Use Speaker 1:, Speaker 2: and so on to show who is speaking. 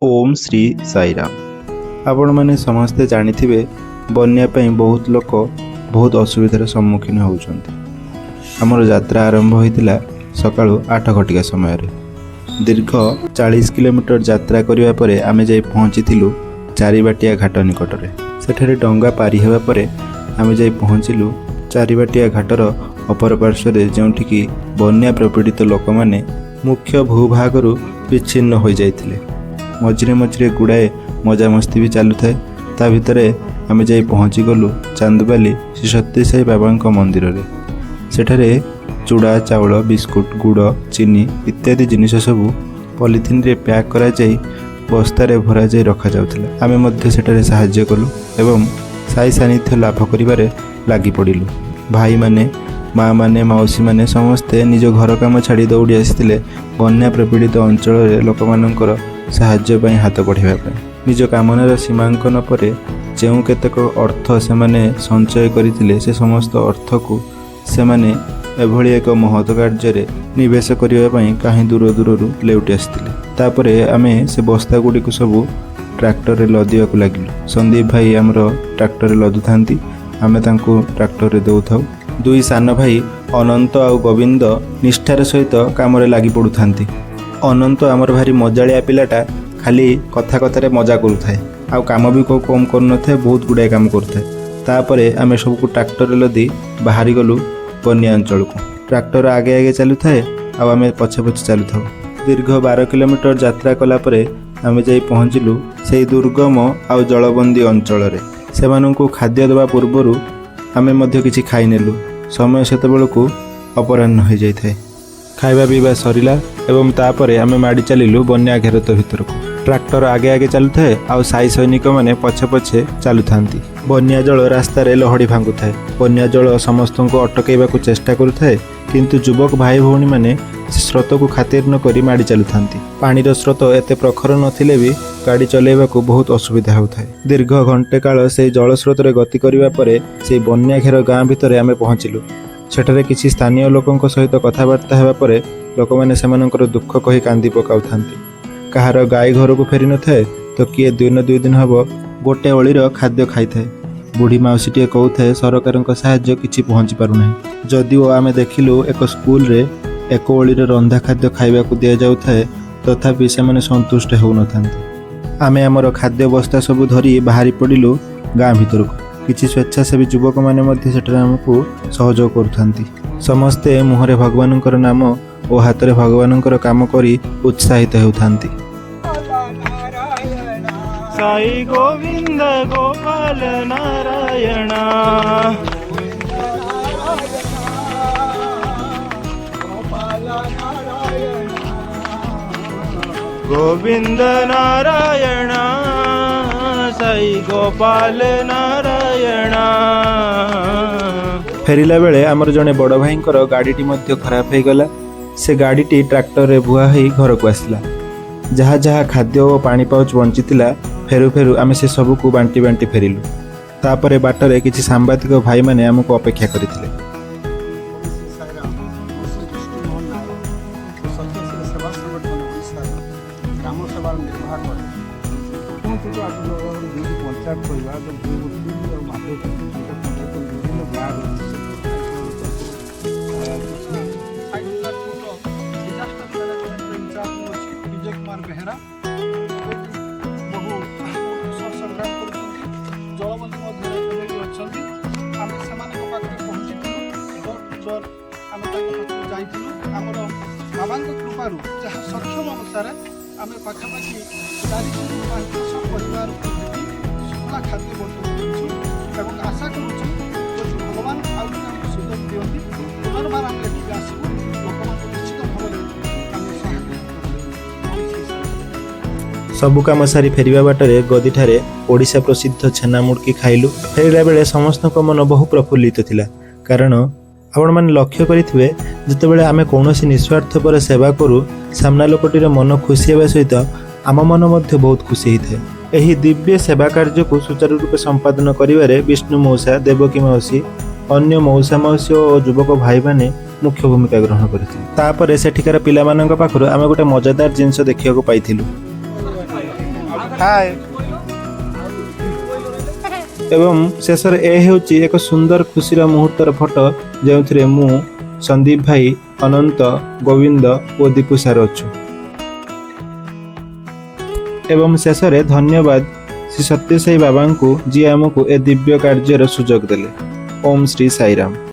Speaker 1: ଓମ୍ ଶ୍ରୀ ସାଇରାମ। ଆପଣମାନେ ସମସ୍ତେ ଜାଣିଥିବେ, ବନ୍ୟା ପାଇଁ ବହୁତ ଲୋକ ବହୁତ ଅସୁବିଧାର ସମ୍ମୁଖୀନ ହେଉଛନ୍ତି। ଆମର ଯାତ୍ରା ଆରମ୍ଭ ହୋଇଥିଲା ସକାଳୁ 8 ଘଟିକା ସମୟରେ। ଦୀର୍ଘ 40 କିଲୋମିଟର ଯାତ୍ରା କରିବା ପରେ ଆମେ ଯାଇ ପହଞ୍ଚିଥିଲୁ ଚାରିବାଟିଆ ଘାଟ ନିକଟରେ। ସେଠାରେ ଡଙ୍ଗା ପାରି ହେବା ପରେ ଆମେ ଯାଇ ପହଞ୍ଚିଲୁ ଚାରିବାଟିଆ ଘାଟର ଅପର ପାର୍ଶ୍ୱରେ, ଯେଉଁଠିକି ବନ୍ୟା ପ୍ରପୀଡ଼ିତ ଲୋକମାନେ ମୁଖ୍ୟ ଭୂଭାଗରୁ ବିଚ୍ଛିନ୍ନ ହୋଇଯାଇଥିଲେ। ମଝିରେ ମଝିରେ ଗୁଡ଼ାଏ ମଜାମସ୍ତି ବି ଚାଲୁଥାଏ। ତା ଭିତରେ ଆମେ ଯାଇ ପହଞ୍ଚିଗଲୁ ଚାନ୍ଦବାଲି ଶ୍ରୀ ସତ୍ୟସାଇ ବାବାଙ୍କ ମନ୍ଦିରରେ। ସେଠାରେ ଚୁଡ଼ା, ଚାଉଳ, ବିସ୍କୁଟ, ଗୁଡ଼, ଚିନି ଇତ୍ୟାଦି ଜିନିଷ ସବୁ ପଲିଥିନରେ ପ୍ୟାକ୍ କରାଯାଇ ବସ୍ତାରେ ଭରାଯାଇ ରଖାଯାଉଥିଲା। ଆମେ ମଧ୍ୟ ସେଠାରେ ସାହାଯ୍ୟ କଲୁ ଏବଂ ସାଇ ସାନ୍ନିଧ୍ୟ ଲାଭ କରିବାରେ ଲାଗି ପଡ଼ିଲୁ। ଭାଇମାନେ, ମାଆମାନେ, ମାଉସୀମାନେ ସମସ୍ତେ ନିଜ ଘର କାମ ଛାଡ଼ି ଦୌଡ଼ି ଆସିଥିଲେ ବନ୍ୟା ପ୍ରପୀଡ଼ିତ ଅଞ୍ଚଳରେ ଲୋକମାନଙ୍କର ସାହାଯ୍ୟ ପାଇଁ ହାତ ବଢ଼ାଇବା ପାଇଁ। ନିଜ କାମନାର ସୀମାଙ୍କନ ପରେ ଯେଉଁ କେତେକ ଅର୍ଥ ସେମାନେ ସଞ୍ଚୟ କରିଥିଲେ, ସେ ସମସ୍ତ ଅର୍ଥକୁ ସେମାନେ ଏଭଳି ଏକ ମହତ କାର୍ଯ୍ୟରେ ନିବେଶ କରିବା ପାଇଁ କାହିଁ ଦୂର ଦୂରରୁ ଲେଉଟି ଆସିଥିଲେ। ତାପରେ ଆମେ ସେ ବସ୍ତା ଗୁଡ଼ିକୁ ସବୁ ଟ୍ରାକ୍ଟରରେ ଲଦିବାକୁ ଲାଗିଲୁ। ସନ୍ଦୀପ ଭାଇ ଆମର ଟ୍ରାକ୍ଟରରେ ଲଦୁଥାନ୍ତି, ଆମେ ତାଙ୍କୁ ଟ୍ରାକ୍ଟରରେ ଦେଉଥାଉ। ଦୁଇ ସାନ ଭାଇ ଅନନ୍ତ ଆଉ ଗୋବିନ୍ଦ ନିଷ୍ଠାର ସହିତ କାମରେ ଲାଗି ପଡ଼ୁଥାନ୍ତି। ଅନନ୍ତ ଆମର ଭାରି ମଜାଳିଆ ପିଲାଟା। ଖାଲି କଥା କଥାରେ ମଜା କରୁଥାଏ ଆଉ କାମ ବି କେଉଁ କମ୍ କରୁନଥାଏ, ବହୁତ ଗୁଡ଼ାଏ କାମ କରୁଥାଏ। ତାପରେ ଆମେ ସବୁକୁ ଟ୍ରାକ୍ଟରରେ ଲଦି ବାହାରି ଗଲୁ ବନ୍ୟା ଅଞ୍ଚଳକୁ। ଟ୍ରାକ୍ଟର ଆଗେ ଆଗେ ଚାଲୁଥାଏ ଆଉ ଆମେ ପଛେ ପଛେ ଚାଲୁଥାଉ। ଦୀର୍ଘ 12 କିଲୋମିଟର ଯାତ୍ରା କଲା ପରେ ଆମେ ଯାଇ ପହଞ୍ଚିଲୁ ସେଇ ଦୁର୍ଗମ ଆଉ ଜଳବନ୍ଦୀ ଅଞ୍ଚଳରେ। ସେମାନଙ୍କୁ ଖାଦ୍ୟ ଦେବା ପୂର୍ବରୁ ଆମେ ମଧ୍ୟ କିଛି ଖାଇନେଲୁ। ସମୟ ସେତେବେଳକୁ ଅପରାହ୍ନ ହୋଇଯାଇଥାଏ। ଖାଇବା ପିଇବା ସରିଲା ଏବଂ ତାପରେ ଆମେ ମାଡ଼ି ଚାଲିଲୁ ବନ୍ୟା ଘେରତ ଭିତରକୁ। ଟ୍ରାକ୍ଟର ଆଗେ ଆଗେ ଚାଲୁଥାଏ ଆଉ ସାଇ ସୈନିକମାନେ ପଛେ ପଛେ ଚାଲୁଥାନ୍ତି। ବନ୍ୟା ଜଳ ରାସ୍ତାରେ ଲହଡ଼ି ଭାଙ୍ଗୁଥାଏ। ବନ୍ୟା ଜଳ ସମସ୍ତଙ୍କୁ ଅଟକାଇବାକୁ ଚେଷ୍ଟା କରୁଥାଏ, କିନ୍ତୁ ଯୁବକ ଭାଇ ଭଉଣୀମାନେ ସେ ସ୍ରୋତକୁ ଖାତିର ନ କରି ମାଡ଼ି ଚାଲୁଥାନ୍ତି। ପାଣିର ସ୍ରୋତ ଏତେ ପ୍ରଖର ନଥିଲେ ବି ଗାଡ଼ି ଚଲାଇବାକୁ ବହୁତ ଅସୁବିଧା ହେଉଥାଏ। ଦୀର୍ଘ ଘଣ୍ଟେ କାଳ ସେଇ ଜଳ ସ୍ରୋତରେ ଗତି କରିବା ପରେ ସେଇ ବନ୍ୟା ଘେର ଗାଁ ଭିତରେ ଆମେ ପହଞ୍ଚିଲୁ। ସେଠାରେ କିଛି ସ୍ଥାନୀୟ ଲୋକଙ୍କ ସହିତ କଥାବାର୍ତ୍ତା ହେବା ପରେ ଲୋକମାନେ ସେମାନଙ୍କର ଦୁଃଖ କହି କାନ୍ଦି ପକାଉଥାନ୍ତି। କାହାର ଗାଈ ଘରକୁ ଫେରି ନଥାଏ ତ କିଏ ଦିନ 2 ଦିନ ହେବ ଗୋଟେ ଓଳିର ଖାଦ୍ୟ ଖାଇଥାଏ। ବୁଢ଼ୀ ମାଉସୀଟିଏ କହୁଥାଏ, ସରକାରଙ୍କ ସାହାଯ୍ୟ କିଛି ପହଞ୍ଚି ପାରୁନାହିଁ। ଯଦିଓ ଆମେ ଦେଖିଲୁ ଏକ ସ୍କୁଲରେ ଏକ ଓଳିର ରନ୍ଧା ଖାଦ୍ୟ ଖାଇବାକୁ ଦିଆଯାଉଥାଏ, ତଥାପି ସେମାନେ ସନ୍ତୁଷ୍ଟ ହେଉନଥାନ୍ତି। ଆମେ ଆମର ଖାଦ୍ୟ ବସ୍ତା ସବୁ ଧରି ବାହାରି ପଡ଼ିଲୁ ଗାଁ ଭିତରକୁ। କିଛି ସ୍ୱେଚ୍ଛାସେବୀ ଯୁବକମାନେ ମଧ୍ୟ ସେଠାରେ ଆମକୁ ସହଯୋଗ କରୁଥାନ୍ତି। ସମସ୍ତେ ମୁହଁରେ ଭଗବାନଙ୍କର ନାମ ଓ ହାତରେ ଭଗବାନଙ୍କର କାମ କରି ଉତ୍ସାହିତ ହେଉଥାନ୍ତି।
Speaker 2: ସାଇ ଗୋବିନ୍ଦ ଗୋପାଳ ନାରାୟଣ। ଗୋବିନ୍ଦ ନାରାୟଣ, ସାଇ ଗୋପାଳ ନାରାୟଣ।
Speaker 1: ଫେରିଲା ବେଳେ ଆମର ଜଣେ ବଡ଼ ଭାଇଙ୍କର ଗାଡ଼ିଟି ମଧ୍ୟ ଖରାପ ହେଇଗଲା। ସେ ଗାଡ଼ିଟି ଟ୍ରାକ୍ଟରରେ ବୁହା ହୋଇ ଘରକୁ ଆସିଲା। ଯାହା ଯାହା ଖାଦ୍ୟ ଓ ପାଣି ପାଉଚ୍ ବଞ୍ଚିଥିଲା, ଫେରୁ ଫେରୁ ଆମେ ସେ ସବୁକୁ ବାଣ୍ଟି ବାଣ୍ଟି ଫେରିଲୁ। ତାପରେ ବାଟରେ କିଛି ସାମ୍ବାଦିକ ଭାଇମାନେ ଆମକୁ ଅପେକ୍ଷା କରିଥିଲେ।
Speaker 3: ଶ୍ରୀ ସାଇରାମ। ମୁଁ ଶ୍ରୀ ବିଷ୍ଣୁ ମୋହନ ନାୟକ। ମୁଁ ସତ୍ୟଶ୍ରୀ ସେବା ସଂଗଠନ ଓଡ଼ିଶାର ଗ୍ରାମ ସେବାର ନିର୍ବାହ କରେ।
Speaker 4: ପହଞ୍ଚୁଛୁ ଆଜି ଦୁଇଟି ପଞ୍ଚାୟତ କହିବା ତ, ଭୂମୂର୍ତ୍ତି ଆଉ ମାଧବପୁର, ଦୁଇଟା ପଞ୍ଚାୟତ, ବିଭିନ୍ନ ଗାଁ ରହିଛି।
Speaker 3: Sai tour disaster management in charge ମୁଁ ଅଛି, ବିଜୟ କୁମାର ବେହେରା। ଏବେ ବି ବହୁ ସଂଗ୍ରାମ କରୁଛନ୍ତି, ଜଳବନ୍ଦୀ ମଧ୍ୟରେ ଏବେ ବି ଅଛନ୍ତି। ଆମେ ସେମାନଙ୍କ ପାଖରେ ପହଞ୍ଚିଥିଲୁ। ଡୋର୍ ଟୁ ଡୋର୍ ଆମେ ତାଙ୍କ ପାଖକୁ ଯାଇଥିଲୁ। ଆମର ବାବାଙ୍କ କୃପାରୁ ଯାହା ସକ୍ଷମ ଅନୁସାରେ ଆମେ ପାଖାପାଖି 400ରୁ 500 ପରିବାରକୁ ଭେଟି ଶୁଖିଲା ଖାଦ୍ୟ ବଣ୍ଟନ କରିଛୁ ଏବଂ ଆଶା କରୁଛୁ, ଯଦି ଭଗବାନ ଆଉ ଟିକେ ଆମକୁ ସୁଯୋଗ ଦିଅନ୍ତି, ପୁନର୍ବାର ଆମେ ଏଠିକି ଆସିବୁ। ଲୋକମାନଙ୍କୁ ନିଶ୍ଚିତ ଭାବରେ ଆମେ ସହାୟତା କରିବୁ। ଓମ୍ ଶ୍ରୀ ସାଇ।
Speaker 1: ସବୁ କାମ ସାରି ଫେରିବା ବାଟରେ ଗଦିଠାରେ ଓଡ଼ିଶା ପ୍ରସିଦ୍ଧ ଛେନା ମୁଡ଼କି ଖାଇଲୁ। ଫେରିଲା ବେଳେ ସମସ୍ତଙ୍କ ମନ ବହୁ ପ୍ରଫୁଲ୍ଲିତ ଥିଲା, କାରଣ ଆପଣମାନେ ଲକ୍ଷ୍ୟ କରିଥିବେ, ଯେତେବେଳେ ଆମେ କୌଣସି ନିସ୍ୱାର୍ଥପର ସେବା କରୁ, ସାମ୍ନା ଲୋକଟିର ମନ ଖୁସି ହେବା ସହିତ ଆମ ମନ ମଧ୍ୟ ବହୁତ ଖୁସି ହେଇଥାଏ। ଏହି ଦିବ୍ୟ ସେବା କାର୍ଯ୍ୟକୁ ସୁଚାରୁ ରୂପେ ସମ୍ପାଦନ କରିବାରେ ବିଷ୍ଣୁ ମଉସା, ଦେବକୀ ମାଉସୀ, ଅନ୍ୟ ମଉସା ମାଉସୀ ଓ ଯୁବକ ଭାଇମାନେ ମୁଖ୍ୟ ଭୂମିକା ଗ୍ରହଣ କରିଥିଲେ। ତାପରେ ସେଠିକାର ପିଲାମାନଙ୍କ ପାଖରୁ ଆମେ ଗୋଟେ ମଜାଦାର ଜିନିଷ ଦେଖିବାକୁ ପାଇଥିଲୁ।
Speaker 4: ହାଏ।
Speaker 1: ଏବଂ ଶେଷରେ ଏ ହେଉଛି ଏକ ସୁନ୍ଦର ଖୁସିର ମୁହୂର୍ତ୍ତର ଫଟୋ, ଯେଉଁଥିରେ ମୁଁ, ସନ୍ଦୀପ ଭାଇ, ଅନନ୍ତ, ଗୋବିନ୍ଦ ଓ ଦୀପୁ ସାର୍ ଅଛୁ। ଏବଂ ଶେଷରେ ଧନ୍ୟବାଦ ଶ୍ରୀ ସତ୍ୟସାଇ ବାବାଙ୍କୁ, ଯିଏ ଆମକୁ ଏ ଦିବ୍ୟ କାର୍ଯ୍ୟର ସୁଯୋଗ ଦେଲେ। ଓମ୍ ଶ୍ରୀ ସାଇରାମ।